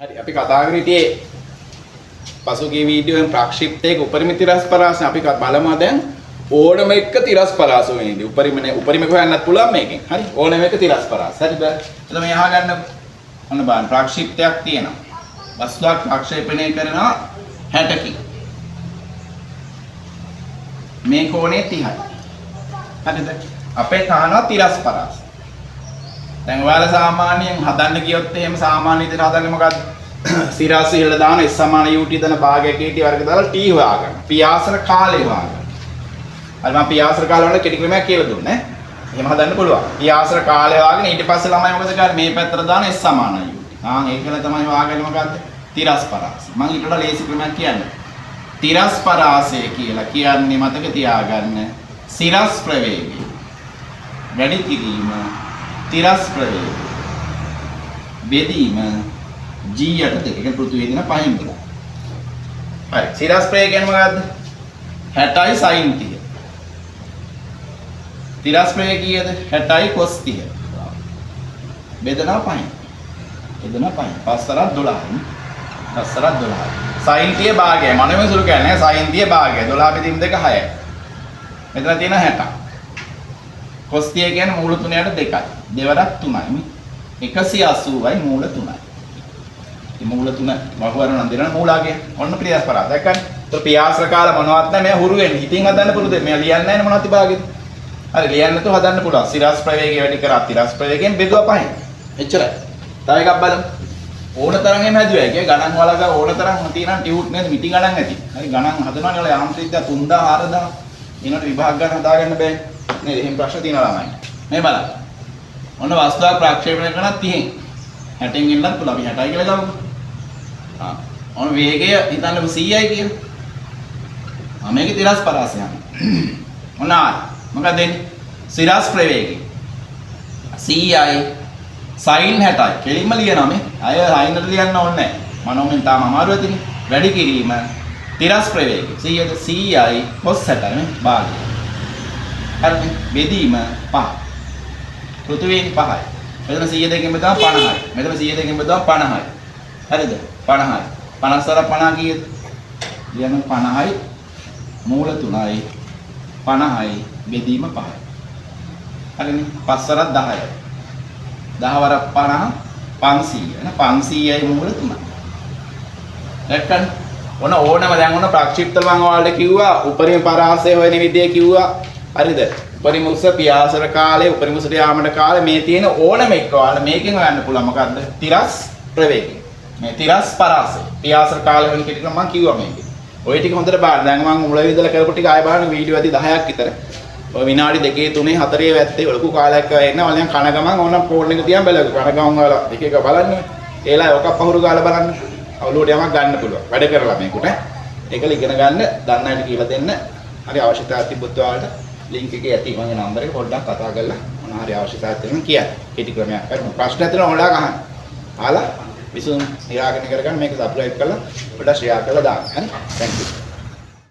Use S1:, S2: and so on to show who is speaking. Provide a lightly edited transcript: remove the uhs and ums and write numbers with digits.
S1: හරි, අපි කතා කරේ හිටියේ පසුගිය වීඩියෝ එකෙන් ප්‍රක්ෂිප්තයක උපරිම තිරස් පරාසය. අපි බලමු දැන් ඕනම එක තිරස් පරාස වෙන්නේ. උපරිම නේ, උපරිම හොයන්නත් පුළුවන් මේකෙන්. හරි, ඕනම එක තිරස් පරාස. හරිද? එතකොට මේ අහගන්න. ඔන්න බලන්න, ප්‍රක්ෂිප්තයක් තියෙනවා. වස්තුවක් ප්‍රක්ෂේපණය කරනවා 60කින්. මේ කෝණය 30යි. හරිද? අපේ අහනවා තිරස් පරාස. දැන් ඔයාලා සාමාන්‍යයෙන් හදන්න ගියොත් එහෙම සාමාන්‍ය විදිහට හදන්නේ මොකද්ද? සිරස් ඉහළ දාන S සමාන UT දන භාගයක් AT වර්ග දාලා T හොයාගන්න. පියාසර කාලය හොයාගන්න. හරි, මම පියාසර කාලය වල කෙටි ක්‍රමයක් කියලා දුන්නේ ඈ. එහෙම හදන්න පුළුවන්. පියාසර කාලය හොයාගෙන ඊට පස්සේ ළමයි මොකද කරන්නේ? මේ පැත්තට දාන S සමාන UT. ආන් ඒකල තමයි හොයාගන්නේ මොකද්ද? තිරස් පරාසය. මම ඊට වඩා ලේසි ක්‍රමයක් කියන්නේ. තිරස් පරාසය කියලා කියන්නේ මතක තියාගන්න සිරස් ප්‍රවේගය වැඩි කිරීම තිරස් ප්‍රවේගය බෙදීම g යට දෙක. ඒ කියන්නේ පෘථිවිය දින පහෙන් බෙදා. හරි. සිරස් ප්‍රවේගය කියන්නේ මොකද්ද? 60යි sin 30. තිරස් ප්‍රවේගය කීයද? 60යි cos 30. බෙදනවා පහෙන්. බෙදනවා පහෙන්. පස් හතරක් 12යි. පස් හතරක් 12යි. sin 30 භාගයයි. මනෝමය සුළු කියන්නේ sin 30 භාගයයි. 12 බෙදීම දෙක 6යි. මෙතන තියෙන 60ක්. cos 30 කියන්නේ මූල තුන යට දෙකයි. දෙවරක් 3යි. 180යි මූල 3යි. මේ මූල තුන වහුවර නම් දෙනවා මූලාගේ. ඔන්න පියාස පරාස. දැක්කනේ. ඒතර පියාසර කාල මොනවත් නැහැ. මෙයා හුරු වෙන්න. හිතින් හදන්න පුරුදු වෙන්න. මෙයා ලියන්නේ නැහැ මොනවත් විභාගෙද. හරි, ලියන්න නැතුව හදන්න පුළුවන්. සිරස් ප්‍රවේගය වැඩි කරා තිරස් ප්‍රවේගයෙන් බෙදුවා පහෙන්. එච්චරයි. තව එකක් බලමු. ඕන තරම් එහෙම හැදුවා. ඒ කියන්නේ ගණන් වලක ඕන තරම් තියෙනවා ටියුට් නේද? මිටි ගණන් ඇති. හරි, ගණන් හදනවා නේ ඔයාලා යාන්ත්‍රික විද්‍යාව 3000 4000. ඊනොට විභාග ගණන් හදාගන්න බෑ. නේද? එහෙම ප්‍රශ්න තියෙනවා ළමයි. මේ බලන්න. ඔන්න වස්තුවක් ප්‍රක්ෂේපණය කරන 30න්. 60න් එන්නත් පුළුවන්. අපි 60යි කියලා ගමු. ආ. ඔන්න වේගය හිතන්නකො 100යි කියලා. ආ, මේකේ තිරස් පරාසය යනවා. ඔන්න ආ මොකක්ද දෙන්නේ? සිරස් ප්‍රවේගය 100යි sin 60යි. කෙලින්ම ලියනවා මේ. අය sin වලට ලියන්න ඕනේ නැහැ. මනෝමයෙන් තාම අමාරු ඇතිනේ. වැඩි කිරීම තිරස් ප්‍රවේගය 100ද 100යි cos 60යි මේ භාගය. හරිනේ. බෙදීම 5. පෘථිවියෙන් 5යි. මෙතන 100 දෙකෙන් බෙදුවම 50යි. මෙතන 100 දෙකෙන් බෙදුවම 50යි. හරිද? 50යි. 50 වරක් 50 කීයද? ලියන්න 50යි මූල 3යි 50යි බෙදීම 5යි. හරිනේ. පස් වරක් 10යි. 10 වරක් 50 500. එහෙනම් 500යි මූල 3යි. දැක්කනේ. ඔන්න ඕනම දැන් ඔන්න ප්‍රක්ෂිප්ත මං ඔයාලට කිව්වා උපරිම පරාසය හොයන විදිය කිව්වා. හරිද? උපරිම උස පියාසර කාලය, උපරිම උසට යාමට කාලය මේ තියෙන ඕනම එක ඔයාලා මේකෙන් හොයන්න පුළුවන්. මොකද්ද? තිරස් ප්‍රවේගය. මේ තිරස් පරාසය. පියාසර කාලය හොයන කෙටි ක්‍රම මං කිව්වා මේකේ. ඔය ටික හොඳට බලන්න. දැන් මං මුල ඉඳලා කරපු ටික ආයෙ බලන්න වීඩියෝ ඇති 10ක් විතර. ඔය විනාඩි 2 3 4 වැත්තේ ලොකු කාලයක් එන්න ඔයාලා කන ගමන් ඕනම් ෆෝන් එක තියන් බලන්න. කන ගමන් ඔයාලා එක එක බලන්න. ඒලා ඔක පහුරු ගාලා බලන්න. ඔලුවට යමක් ගන්න පුළුවන්. වැඩ කරලා මේකට. ඒකල ඉගෙන ගන්න, දන්න අයට කියලා දෙන්න. හරි, අවශ්‍යතාවයක් තිබ්බොත් ඔයාලට ලින්ක් එකේ ඇති මගේ නම්බර් එක පොඩ්ඩක් කතා කරලා මොන හරි අවශ්‍යතාවයක් තියෙනවා කියන්න. කෙටි ක්‍රමයක්. හරි, ප්‍රශ්න නැතුව ඔයාලා අහන්න. අහලා විසඳුම් නිරාකරණය කරගන්න මේක සබ්ස්ක්‍රයිබ් කරලා පොඩ්ඩක් ෂෙයා කරලා දාන්න. හරි? Thank you.